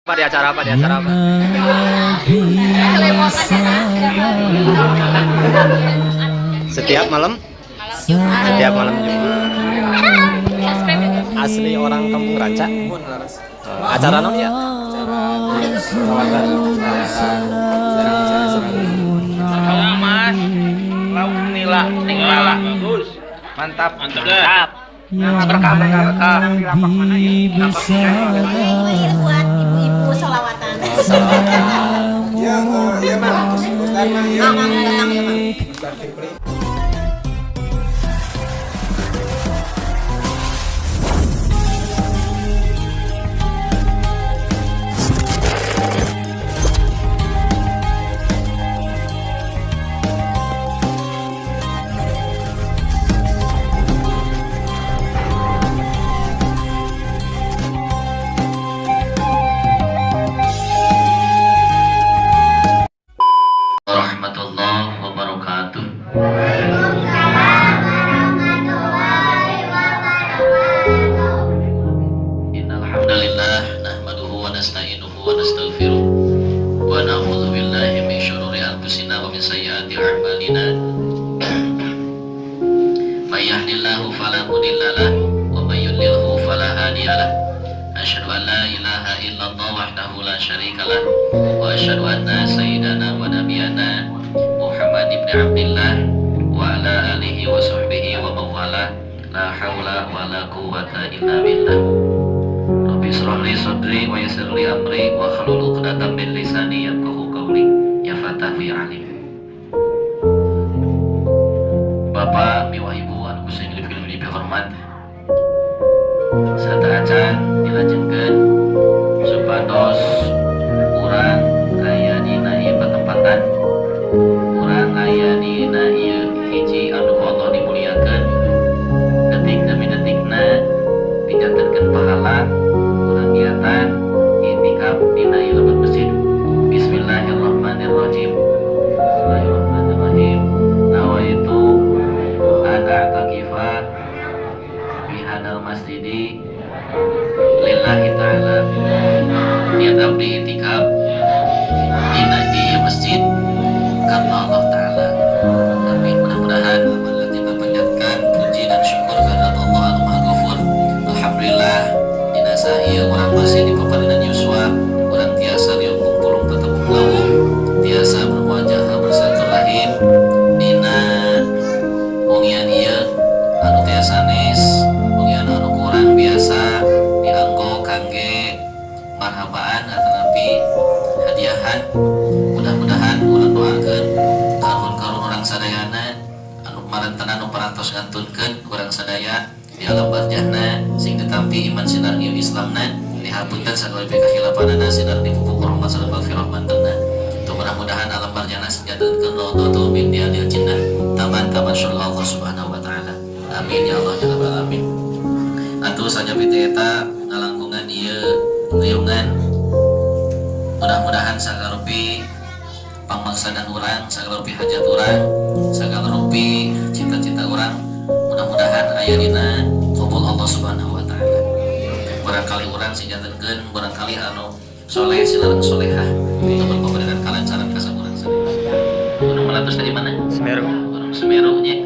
Apa di acara apa di acara apa? Setiap malam? Setiap malam Jumat. Asli orang Kampung Ranca? Acara naon ya? Ya, Mas. Lauk nila, ning lala. Bagus. Mantap. Mantap. Berkah, berkah, berkah. Ini buat ibu-ibu solawatan. Ya, iya Mang, Ustaz Mang, iya. Mang, datang ya, Mang. Ustaz Kipli. Warahmatullahi wabarakatuh. Innal hamdalillah nahmaduhu wa nasta'inuhu wa nastaghfiruh wa na'udzu billahi min syururi anfusina wa min sayyiati a'malina. May yahdihillahu fala mudilla lahu wa may yudlilhu fala hadiya lahu. Asyhadu an la ilaha illallah wahdahu la syarika lah wa asyhadu anna sayyidana wa nabiyana Muhammad ibn Abdullah wa ala alihi wa sahbihi wa man wala. La haula wa la quwwata illa billah. Rabbi israh li sadri wa yassir li amri wa hlul 'uqdatam min lisani yafqahu qawli. Ya Fattah ya Alim. Bapak, miwah Ibu anu ku sing dihormat, sateuacan dilajengkeun supados urang aya dina ieu patempatan, urang aya dina ieu hiji anu ku Allah dimuliakeun, detik demi detikna dijantenkeun pahala urang niatan itikaf dina ieu lebet masjid. Bismillahirrahmanirrahim. Bismillahirrahmanirrahim. Nawaitu an a'takifa fi hadal masjidi lillahi ta'ala. Niat abdi itikaf dina di masjid karena Allah Ta'ala. Amin. Mudah-mudahan kita panjatkan puji dan syukur kehadirat Allah Anu Maha Ghafur. Alhamdulillah, dina saha urang masih di paparinan yuswa, urang tiasa riung pulung tetepung lawung, tiasa berwajah bersilaturahim dina wengian ieu anu tiasa sanes wengian anu kurang biasa dianggo kangge marhabaan atanapi hadiahan. Mudah-mudahan urang doakeun karuhun-karuhun urang sadayana anu marantenan, anu parantos ngantunkeun urang sadaya di alam barjahna sing ditampi iman sinar ieu Islamna, dihapunten sagala kahilapanana, sinar dipupuk rahmat sareng maghfirah mantena. Tuh, mudah-mudahan alam barjahna sejatikeun raudhatu min riyadil jannah, taman-taman surga Allah Subhanahu wa taala. Amin ya Allah ya rabbal alamin. Atuh saja eta ngalangkungan ieu riungan, mudah-mudahan sagala rupi pangmaksadan urang, sagala rupi hajat urang, sagala rupi cita-cita urang, mudah-mudahan aya dina qabul Allah Subhanahu wa taala. Barangkali urang sing jantenkeun barangkali anu soleh silareng solehah itu berpemberian kalancaran ka urang sadaya. Gunung Meletus dari mana? Semeru. Gunung Semeru nya.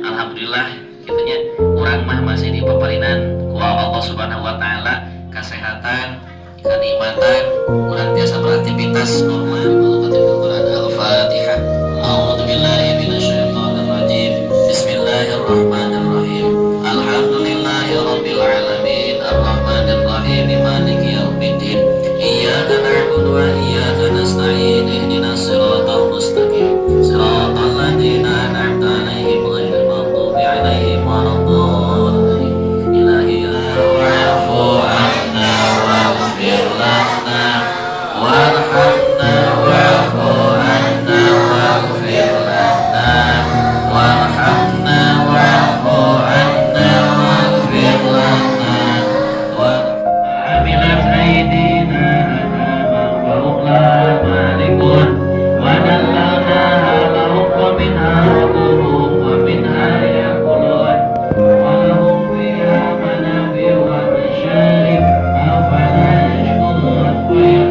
Alhamdulillah kitu nya, urang mah masih di paparinan ku Allah Subhanahu wa taala kesehatan, kenikmatan, urang tiasa beraktivitas normal. Al-Quran. Al-Fatihah. A'udzu billahi minasyaitonir rajim. Bismillahirrahmanirrahim. Alhamdulillahi rabbil alamin, arrahmanir rahim, maliki yaumiddin. Iyyaka na'budu wa iyyaka nasta'in. Ihdinas siratal mustaqim. Siratal ladzina an'amta 'alaihim ghairil maghdubi 'alaihim waladdallin. Ilahi wa'fu 'anna waghfir lana warhamna, wa'fu 'anna waghfir lana warhamna, wa'fu 'anna waghfir lana wa amilat aydina anama wa hum la malikun wa dallalnaha lahum wa minha rakubuhum wa minha yakulun wa lahum fiha manafi' wa masharib afala yashkurun.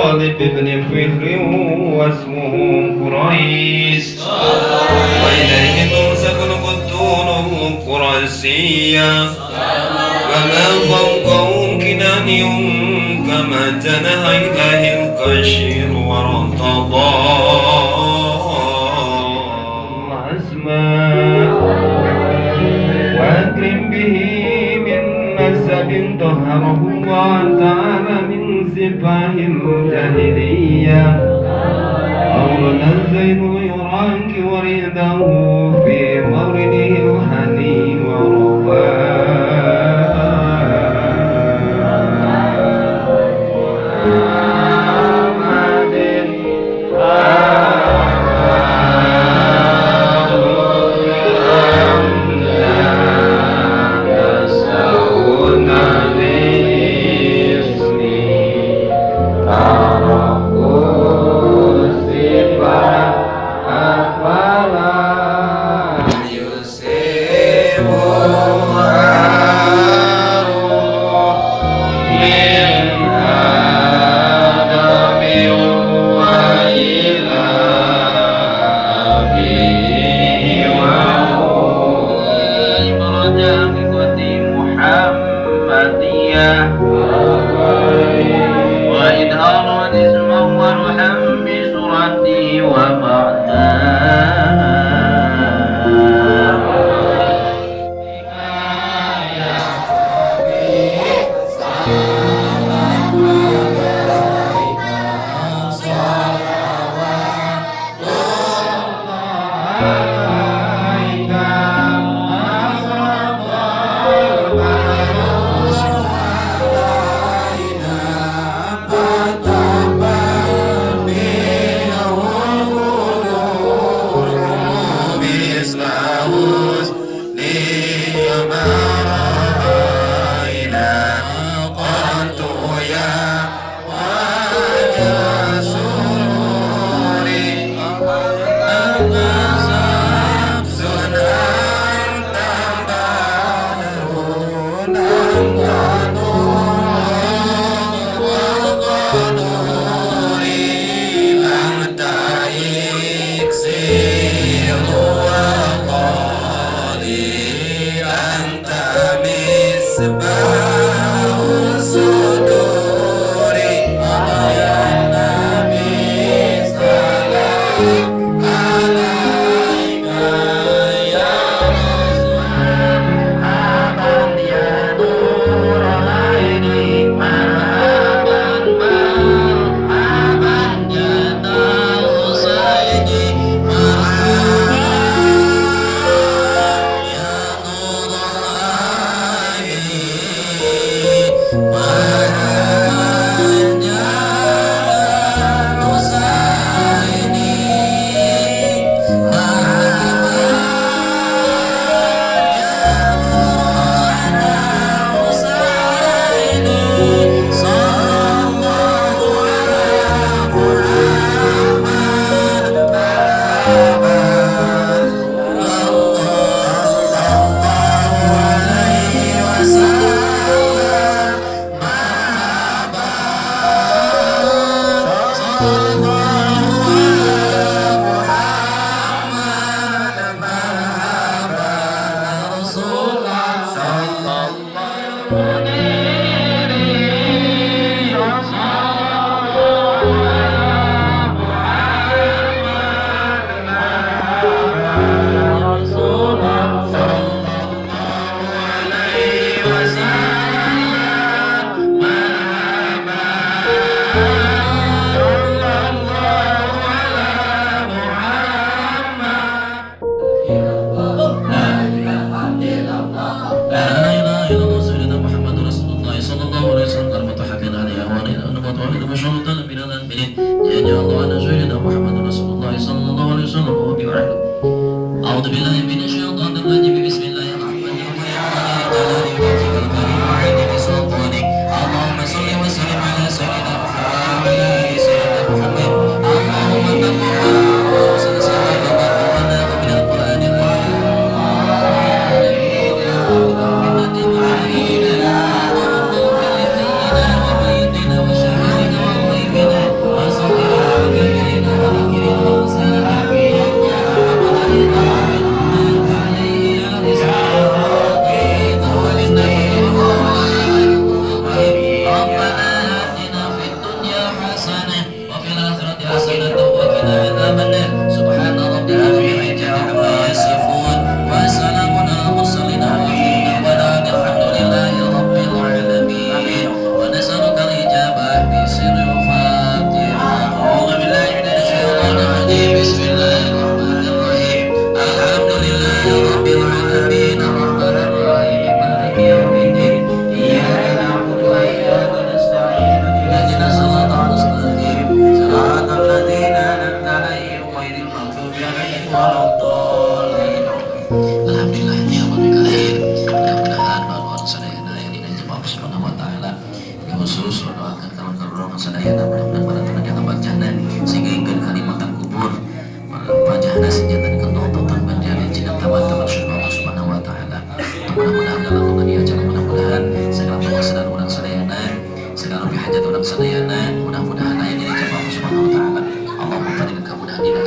المطلب بن فهر واسمه قريش، وإليه تنسب القتون القرشية، وما فوقه كناني كما جنح إليه الكشير وارتضى الأسماء، وأكرم به من نسب طهره الله تعالى من سفاه الجاهلية، أورد الزين العراق ورده في مورده الهني ورواه.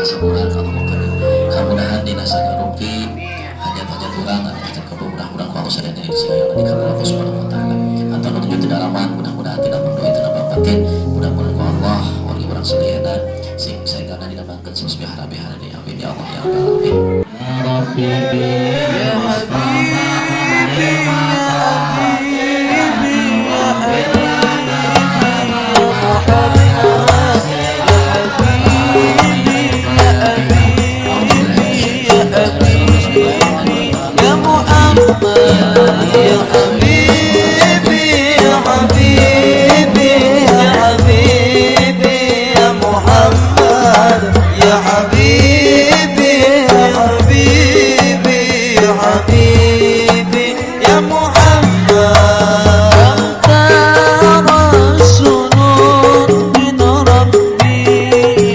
Kasaburan Allah makareun kamudahan dina sagarupi hajat-hajat urang anu kabul mudah-mudahan ku Allah sadayana disayang dikabul Allah Subhanahu wa taala. Atau nu tuju dalaman mudah-mudahan tidak mendoa tidak batin, mudah-mudahan ku Allah wali urang sadayana sing saegana dinamangkeun bihara-bihara di amin ya Allah ya Rabbal alamin. Ya Rabbi Ya habibi ya habibi ya habibi ya Muhammad ya habibi ya habibi ya habibi ya Muhammad ya habibi ya habibi ya habibi ya Muhammad ya habibi ya habibi ya habibi ya Muhammad. Anta rasulun min rabbi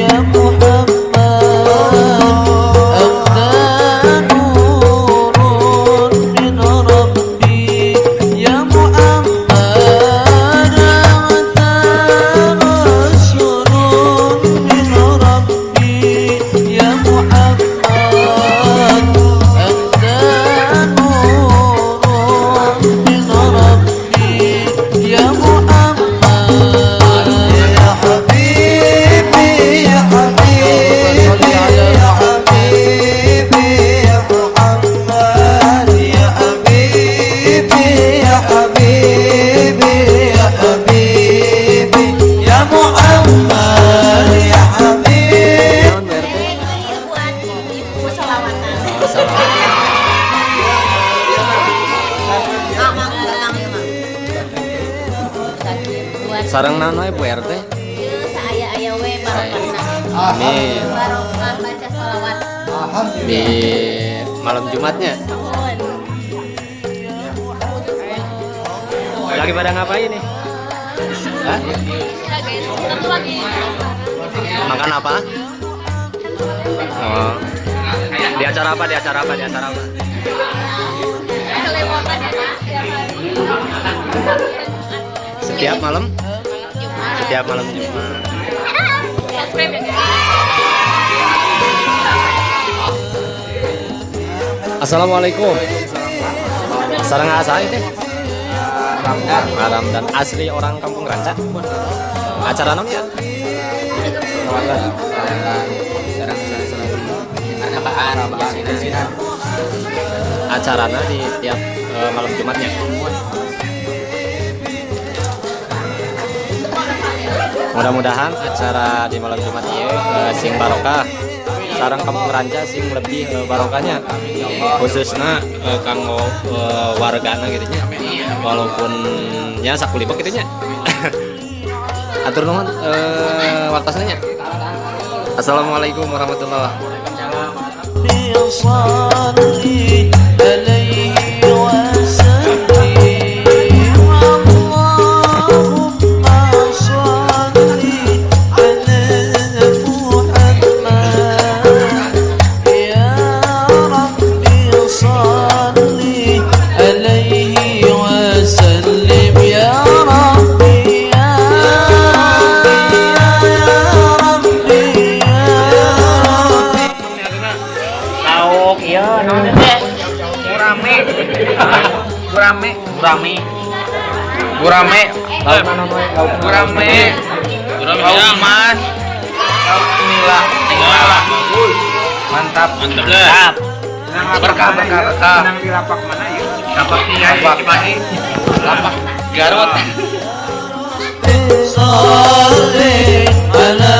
ya Muhammad, anta nurun min rabbi ya Muhammad, anta rasulun min rabbi ya Muhammad, anta nurun min rabbi ya Muhammad. Ya habibi ya habibi ya habibi ya Muhammad ya habibi ya habibi ya habibi ya Muhammad ya habibi. Naon Bu RT? Ini buat ibu-ibu selawatan. Mang, datang ya, Mang. Buat Sareng naon we Bu RT? ieu saaya-aya we barokahna. Amin. Barokah baca sholawat. Di malam Jumatnya. Nuhun. Lagi pada ngapain nih? Hah? Makan apa? Oh. Di acara apa? Di acara apa? Di acara apa? Setiap malam? Setiap malam Jumat. Assalamualaikum. Sareng asa itu? Ramdan asli orang Kampung Ranca. Acara naon ya? Acarana di tiap malam Jumatnya. Mudah-mudahan acara di malam Jumat ieu sing barokah. Sareng Kampung Ranca sing lebih barokahnya. Khususna kanggo wargana gitu nya. Walaupun nya sakulibek gitu nya. Atur nuhun waktosna nya. Assalamualaikum warahmatullahi wabarakatuh. صلي عليه وسلم اللهم صل على محمد يا ربي صل عليه وسلم يا ربي يا ربي يا ربي. Lauk iya naon teh? Gurame. Gurame, gurame. Gurame. Lauk naon we? Lauk Gurame. Lauk mas. Lauk nila, nila. Mantap. Mantap. Berkah berkah berkah. Di lapak mana ya? Lapak Lapak Cimahi. Lapak Garut. صل على